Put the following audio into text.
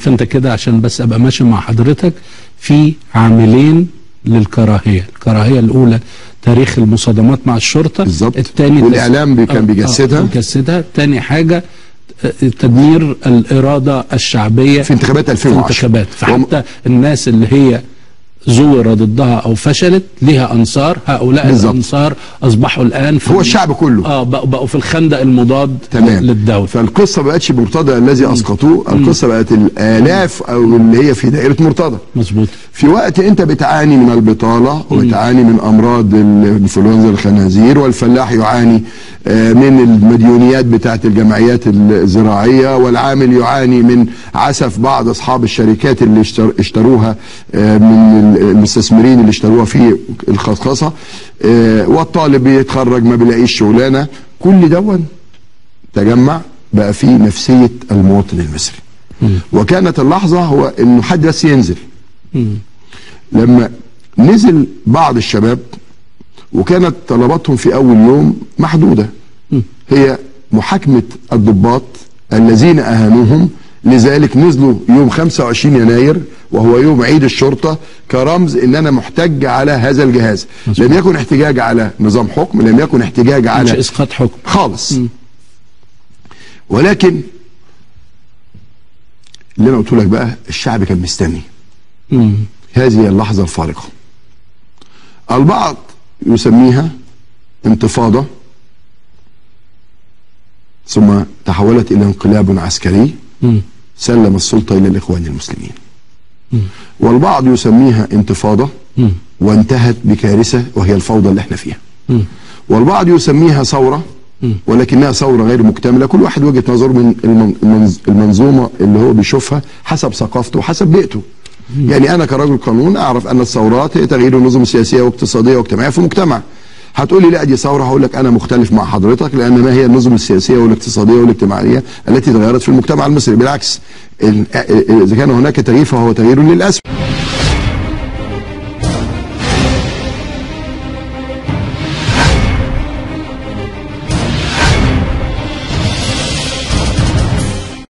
فانت كده عشان بس ابقى ماشي مع حضرتك، في عاملين للكراهيه، الكراهية الاولى تاريخ المصادمات مع الشرطة بالظبط، الثاني والاعلام كان بيجسدها، بيجسدها. ثاني حاجة تدمير الارادة الشعبية في انتخابات 2010، انتخابات، فحتى الناس اللي هي زور ضدها او فشلت لها انصار، هؤلاء بالزبط. الانصار اصبحوا الان في هو الشعب كله بقوا في الخندق المضاد للدولة. فالقصة ما بقتش مرتضى الذي اسقطوه، القصة بقت الالاف او اللي هي في دائرة مرتضى. مظبوط. في وقت انت بتعاني من البطالة وبتعاني من امراض الانفلونزا الخنازير، والفلاح يعاني من المديونيات بتاعت الجمعيات الزراعية، والعامل يعاني من عسف بعض اصحاب الشركات اللي اشتروها من المستثمرين اللي اشتروها في الخصخصه، والطالب بيتخرج ما بيلاقيش شغلانة. كل دون تجمع بقى في نفسية المواطن المصري. وكانت اللحظة هو انه حد بس ينزل. لما نزل بعض الشباب، وكانت طلباتهم في اول يوم محدودة، هي محاكمة الضباط الذين اهانوهم، لذلك نزلوا يوم 25 يناير وهو يوم عيد الشرطة كرمز ان انا محتج على هذا الجهاز. لم يكن احتجاج على نظام حكم، لم يكن احتجاج على مش اسقاط حكم خالص. ولكن اللي انا قلت لك بقى، الشعب كان مستني هذه اللحظة الفارقة. البعض يسميها انتفاضة، ثم تحولت الى انقلاب عسكري سلم السلطة إلى الإخوان المسلمين. والبعض يسميها انتفاضة وانتهت بكارثة وهي الفوضى اللي احنا فيها. والبعض يسميها ثورة ولكنها ثورة غير مكتملة. كل واحد وجهة نظره من المنظومة اللي هو بيشوفها حسب ثقافته وحسب بيئته. يعني أنا كرجل قانون أعرف أن الثورات هي تغيير النظم السياسية واقتصادية واجتماعية في مجتمع. هتقولي لا دي ثورة، هقول لك أنا مختلف مع حضرتك، لأن ما هي النظم السياسية والاقتصادية والاجتماعية التي تغيرت في المجتمع المصري؟ بالعكس، إذا كان هناك تغيير فهو تغيير للأسوأ.